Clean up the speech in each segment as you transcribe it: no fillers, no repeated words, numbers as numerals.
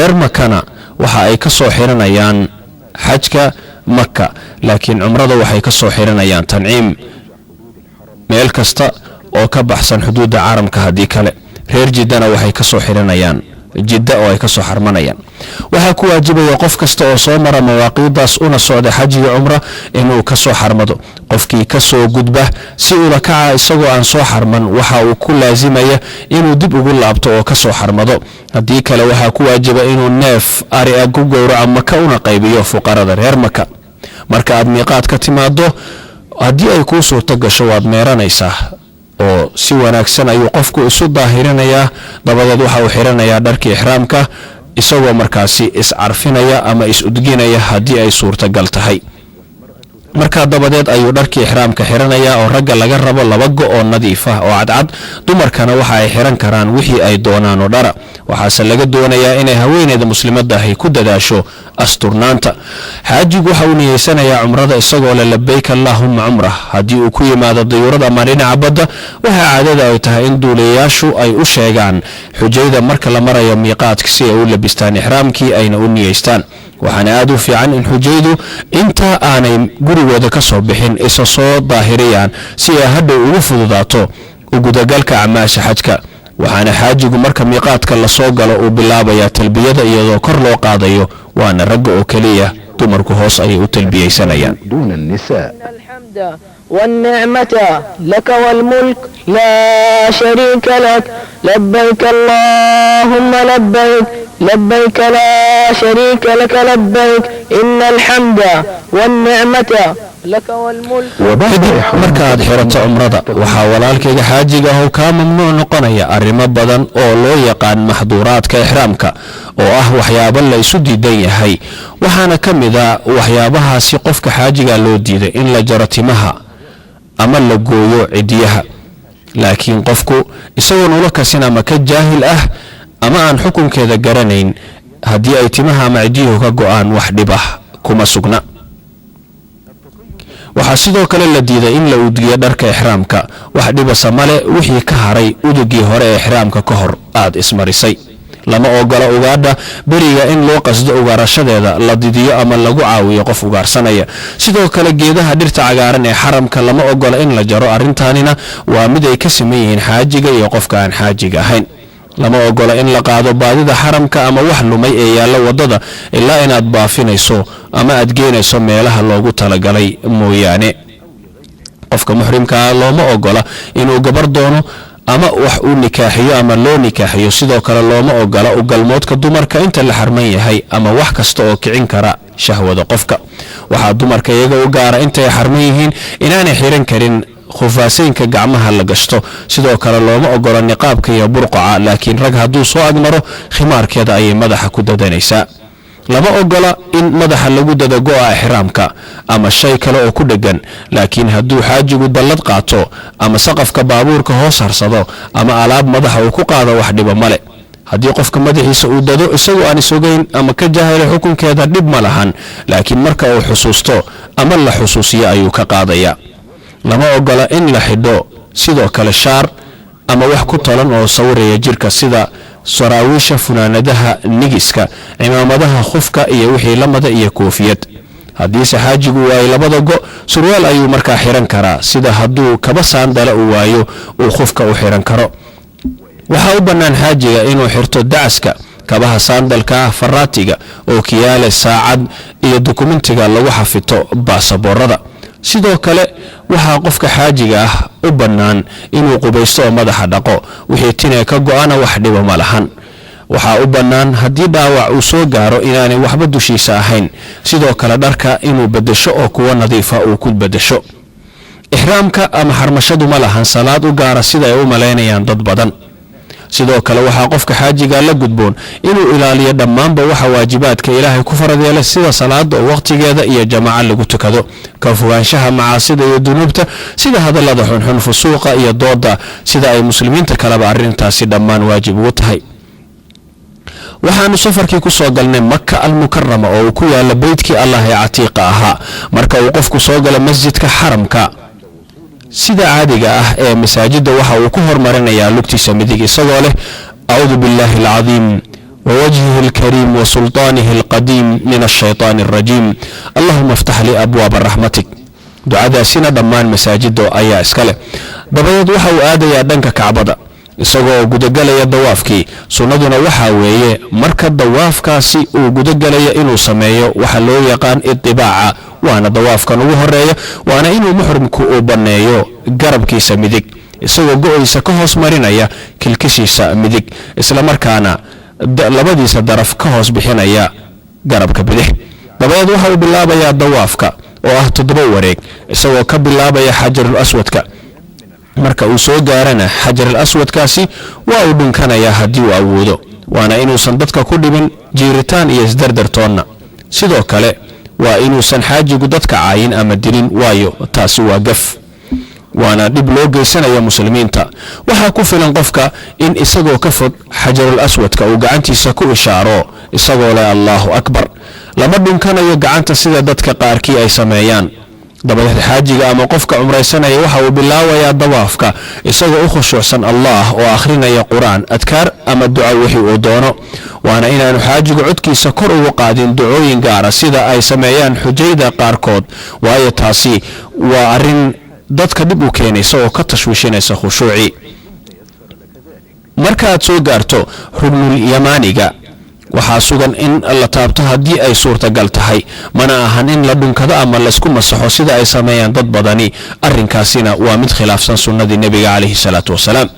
Reer Makana waxa ay ka soo xiranayaan xajka Maka, laakiin cumrada waxay ka soo xiranayaan Tanciim, meel kasta oo ka baxsan xuduudda caalamka. Haddii kale, reer Jiddana waxay ka soo xiranayaan Jidda oo ay ka soo xarmanayaan. Waxaa ku waajibaya qof kasta oo soo mara mawaaqiiddaas una socda xaj iyo cumra inuu ka soo xarmado. Qofkii ka soo gudba si ula kaca isagoo aan soo xarman, waxa uu ku laasimaya inuu dib ugu laabto oo ka soo xarmado. Haddii kale, waxaa ku waajiba inuu neef ari a ku gowraco Maka una qaybiyo fuqarada reer Maka. Marka aad miiqaad ka timaado, haddii ay kuu suurto gasho, waad meeranaysaa oo si wanaagsan ayuu qofku isu daahirinayaa. Dabadeed waxa uu xiranayaa dharkii ixraamka, isagoo markaasi iscarfinaya ama is-udginaya haddii ay suurtagal tahay. Markaa dabadeed ayuu dharkii ixraamka xiranayaa, oo ragga laga rabo laba go oo nadiif ah oo cadcad. Dumarkana waxa ay xiran karaan wixii ay doonaan oo dhara, waxaase laga doonayaa inay haweeneyda muslimadda ahi ku dadaasho asturnaanta. Xaajigu waxa uu niyeysanayaa cumrada isagoo leh "Labeyk allaahumma cumrah". Haddii uu ku yimaado dayuurad ama dhinaca badda, waxaa caadada ay tahay in duuliyayaashu ay u sheegaan xujayda marka la marayo miiqaadka si ay u labistaan ixraamkii ayna u niyeystaan. Waxaana aad u fiican in xujaydu inta aanay gurigooda ka soo bixin isa soo daahiriyaan si ay hadhow ugu fududaato u gudagalka acmaasha xajka. Waxaana xaajigu marka miiqaadka lasoo galo uu bilaabayaa talbiyada iyadoo kor loo qaadayo, waana ragga oo keliya, dumarku hoos ayay u talbiyeysanayaan. دون النساء. الحمد والنعمة لك والملك لا شريك لك. لبيك اللهم لبيك، لبيك لا شريك لك لبيك، إن الحمد والنعمة لك والملك. وبعد Kadib إحرام markaaad xirato cumrada, waxaa walaalkayga xaajiga ah kaa mamnuuc noqonaya arrimo badan oo loo yaqaan maxduuraadka ixraamka, oo ah waxyaabo la isu diidan yahay. Waxaana ka mid a waxyaabahaasi qofka xaajiga loo diiday in la jaro timaha ama la gooyo cidiyaha. Laakiin qofku isagoon ula kasin ama ka jaahil ah ama aan xukunkeeda garanayn, haddii ay timaha ama cidiyuhu ka go'aan, wax dhib ah kuma sugna. Waxaa sidoo kale la diiday in la udgiyo dharka ixraamka. Wax dhibasa male wixii ka haray udugii hore ee ixraamka ka hor aad ismarisay. Lama ogola ugaadha beriga in loo qasdo ugaarashadeeda, la didiyo ama lagu caawiyo qof ugaarsanaya. Sidoo kale geedaha dhirta cagaaran ee xaramka lama ogola in la jaro. Arrintaanina waa mid ay ka siman yihiin xaajiga iyo qofka aan xaajiga ahayn. Lama ogola in la qaado baadida xaramka ama wax lumay ee yaalla waddada, ilaa inaad baafinayso ama aad geenayso meelaha loogu talagalay mooyaane. Qofka muxrimkaa looma ogola inuu gabar doono ama wax uu nikaaxiyo ama loo nikaaxiyo. Sidoo kale looma ogola u galmoodka dumarka inta la xarman yahay ama wax kasta oo kicin kara shahwada qofka. Waxaa dumarka iyaga u gaara intay xarman yihiin inaanay xiran karin khufaaseynka gacmaha la gashto. Sidoo kale looma ogola niqaabka iyo burqaca, laakiin rag hadduu soo agmaro, khimaarkeeda ayay madaxa ku dadanaysaa. Lama ogola in madaxa lagu dado go'a ixraamka ama shay kale oo ku dheggan, laakiin hadduu xaajigu dallad qaato ama saqafka baabuurka hoos harsado ama alaab madaxa uu ku qaado, wax dhiba male. Haddii qofka madaxiisa uu dado isagoo aan isogeyn ama ka jahilay xukunkeeda, dhib ma lahan, laakiin marka uu xusuusto ama la xusuusiyo ayuu ka qaadaya. Lama ogola in la xidho sidoo kale shaar ama wax ku talan oo sawiraya jirka, sida saraawiisha, funaanadaha nigiska, cimaamadaha khufka iyo wixii lamada, iyo koofiyad. Haddiise xaajigu waayo labada go, surwaal ayuu markaa xiran karaa, sida hadduu kaba saandala uu waayo uu khufka u xiran karo. Waxaa u bannaan xaajiga inuu xirto dacaska, kabaha saandalka ah, faraatiga, ookiyaale, saacad iyo dukumentiga lagu xafito baasaboorada. Sidoo kale waxaa qofka xaajiga ah u bannaan inuu qubaysto oo madaxa dhaqo. Wixii tinee ka go'ana wax dhiba ma lahan. Waxaa u bannaan haddii dhaawac uu soo gaaro inaanay waxba dushiisa ahayn. Sidoo kale dharka inuu beddesho oo kuwo nadiifa uu ku beddesho. Ixraamka ama xarmashadu ma lahan salaad u gaara sida ay u malaynayaan dad badan. Sidoo kale waxaa qofka xaajiga la gudboon inuu ilaaliyo dhammaanba waxa waajibaadka Ilaahay ku farad yeelay, sida salaada oo wakhtigeeda iyo jamaaco lagu tukado, ka fogaanshaha macaasida iyo dunuubta, sida hadallada xunxun, fusuuqa iyo dooda, sida ay muslimiinta kaleba arrintaasi dhammaan waajib ugu tahay. Waxaanu safarkii ku soo galnay Maka Almukarama oo uu ku yaala beytkii Allah ee catiiqa ahaa. Marka uu qofku soo galo masjidka xaramka, sida caadiga ah ee masaajidda, waxa uu ku hormarinayaa lugtiisa midig isagoo leh "Acuudu billaahi alcadiim wa ووجهه الكريم وسلطانه القديم من الشيطان الرجيم، اللهم افتح لي أبواب رحمتك. Ducadaasina dhammaan masaajida ayaa iskale. Dabadeed waxa uu aadayaa dhanka Kacbada isagoo gudagelaya dawaafkii. Sunnaduna waxaa weeye marka dawaafkaasi uu gudagelaya inuu sameeyo waxa loo yaqaan idibaaca, waana dawaafkan ugu horeeya, waana inuu muxrimku uu banneeyo garabkiisa midig isagoo go-iisa ka hoos marinaya kilkishiisa midig, islamarkaana labadiisa daraf ka hoos bixinaya garabka bidix. Dabadeed waxa uu bilaabayaa dawaafka oo ah 7 wareeg, isagoo ka bilaabaya Xajarul Aswadka. Marka uu soo gaarana Xajarul Aswadkaasi waa uu dhunkanayaa haddii uu awoodo, waana inuusan dadka ku dhibin jiiritaan iyo isdardartoonna. Sidoo kale waa inuusan xaajigu dadka caayin ama dilin, waayo taasi waa gaf, waana dhib loo geysanaya muslimiinta. Waxaa ku filan qofka in isagoo ka fog Xajarul Aswadka uu gacantiisa ku ishaaro isagoo leh "Allahu Akbar". Lama dhunkanayo gacanta sida dadka qaarkii ay sameeyaan. Dabadeed xaajiga ama qofka cumraysanaya waxa uu bilaabayaa dawaafka isagoo u khushuucsan Allah oo akhrinaya Qur-aan, adkaar ama duco wixii uu doono. Waana inaanu xaajigu codkiisa kor ugu qaadin ducooyin gaara sida ay sameeyaan xujayda qaarkood, waayo taasi waa arrin dadka dhib u keenaysa oo ka tashwiishinaysa khushuucii. Markaaad soo gaarto Ruknul Yamaaniga, waxaa sugan in la taabto haddii ay suurtagal tahay. Mana ahan in la dhunkado ama laysku masaxo sida ay sameeyaan dad badani. Arrinkaasina waa mid khilaafsan sunnadii Nebiga calayhi salaatu wasalaam.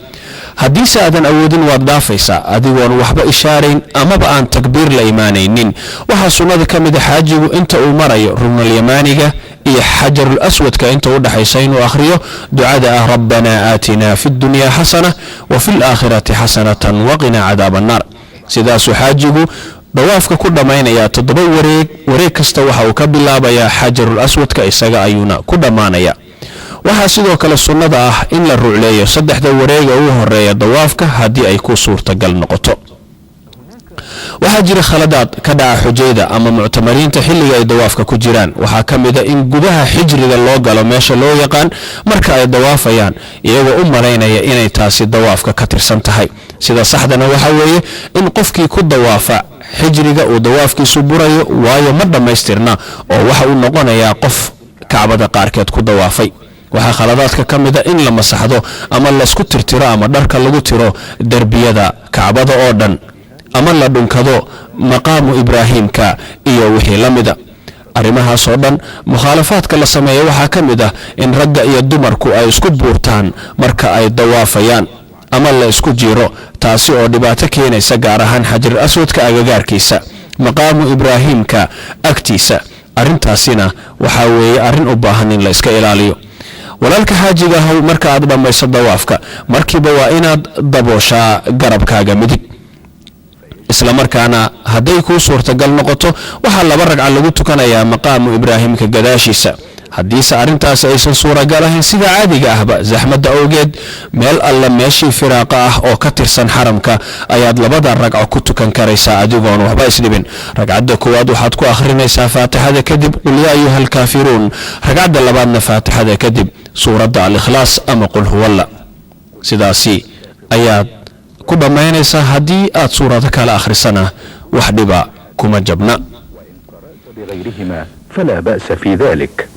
Haddiise aadan awoodin, waad dhaafaysaa adigoon waxba ishaarayn amaba aan takbiir la imaanaynin. Waxaa sunnada ka mid a xaajigu inta uu marayo Ruknul Yamaaniga iyo Xajarul Aswadka inta u dhexaysa inuu akhriyo ducada ah "Rabbanaa aatinaa fi ddunyaa xasana wa fi laakhirati xasanatan waqinaa cadaaba annaar". Sidaasuu xaajigu dawaafka ku dhammaynayaa 7 wareeg. Wareeg kasta waxa uu ka bilaabayaa Xajarul Aswadka, isaga ayuuna ku dhammaanaya. Waxaa sidoo kale sunnada ah in la rucleeyo saddexda wareega ugu horeeya dawaafka haddii ay ku suurtagal noqoto. Waxaa jira khaladaad ka dhaca xujayda ama muctamariinta xilliga ay dawaafka ku jiraan. Waxaa ka mid a in gudaha xijriga loo galo, meesha loo yaqaan, marka ay dawaafayaan, iyagoo u malaynaya inay taasi dawaafka ka tirsan tahay. Sida saxdana waxaa weeye in qofkii ku dawaafa xijriga uu dawaafkiisu burayo, waayo ma dhammaystirna oo waxa uu noqonayaa qof Kacbada qaarkeed ku dawaafay. Waxaa khaladaadka ka mid a in la masaxdo ama laysku tirtiro ama dharka lagu tiro derbiyada Kacbada oo dhan, ama la dhunkado Maqaamu Ibraahiimka iyo wixii la mida. Arrimahaasoo dhan mukhaalafaadka la sameeya waxaa ka mid ah in ragga iyo dumarku ay isku buurtaan marka ay dawaafayaan ama la isku jiiro, taasi oo dhibaato keenaysa, gaar ahaan Xajar Aswadka agagaarkiisa, Maqaamu Ibraahiimka agtiisa. Arrintaasina waxaa weeye arrin u baahan in la iska ilaaliyo. Walaalka xaajiga ahow, marka aad dhammayso dawaafka, markiiba waa inaad dabooshaa garabkaaga midig. Islamarkaana hadday kuu suurtagal noqoto, waxaa 2 ragca lagu tukanayaa Maqaamu Ibraahimka gadaashiisa. Haddiise arrintaasi aysan suuragal ahayn, sida caadiga ahba zaxmadda awgeed, meel alla meeshii firaaqa ah oo ka tirsan xaramka ayaad labada ragco ku tukan karaysaa adigoon waxba isdhibin. Ragcadda koowaad waxaad ku akhrinaysaa Faatixada kadib "Qul yaa ayuha alkaafiruun", ragcadda labaadna Faatixada kadib suuradda Al-Ikhlaas ama Qul huwalla. Sidaasi ayaad ku dhammaynaysaa. Haddii aad suurado kale akhrisana, wax dhiba kuma jabna. بغيرهما فلا بأس في ذلك.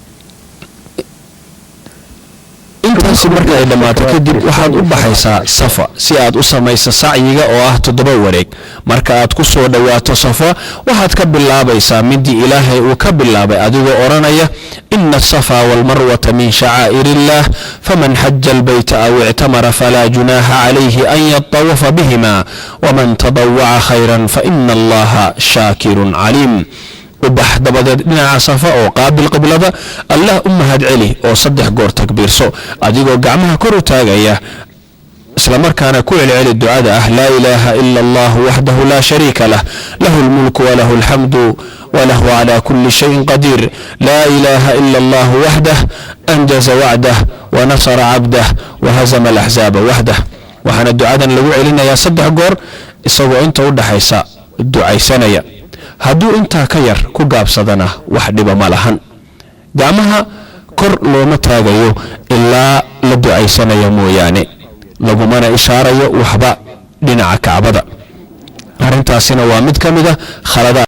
Intaasi marka ay dhammaato kadib, waxaad u baxaysaa Safa si aad u samayso sacyiga oo ah 7 wareeg. Marka aad ku soo dhowaato Safa, waxaad ka bilaabaysaa midii Ilaahay uu ka bilaabay, adigoo odhanaya: "إن الصفا والمروة من شعائر الله، فمن حج البيت أو اعتمر فلا جناح عليه أن يطوف بهما، ومن تطوع خيرا فإن الله شاكر عليم". U bax dabadeed dhinaca Safa oo qaabil qiblada. Allah u mahad celi oo 3 goor takbiirso adigoo gacmaha kor u taagaya, islamarkaana ku celceli ducada ah: "لا إله إلا الله وحده لا شريك له، له الملك وله الحمد وله على كل شيء قدير، لا إله إلا الله وحده، أنجز وعده ونصر عبده وهزم الأحزاب وحده". Waxaana ducadan lagu celinayaa 3 goor isagoo inta u dhaxaysa ducaysanaya. Hadduu intaa ka yar ku gaabsadana, wax dhiba ma lahan. Gacmaha kor looma taagayo ilaa la ducaysanayo mooyaane, lagumana ishaarayo waxba dhinaca Kacbada. Arrintaasina waa mid ka mid a khaladaad.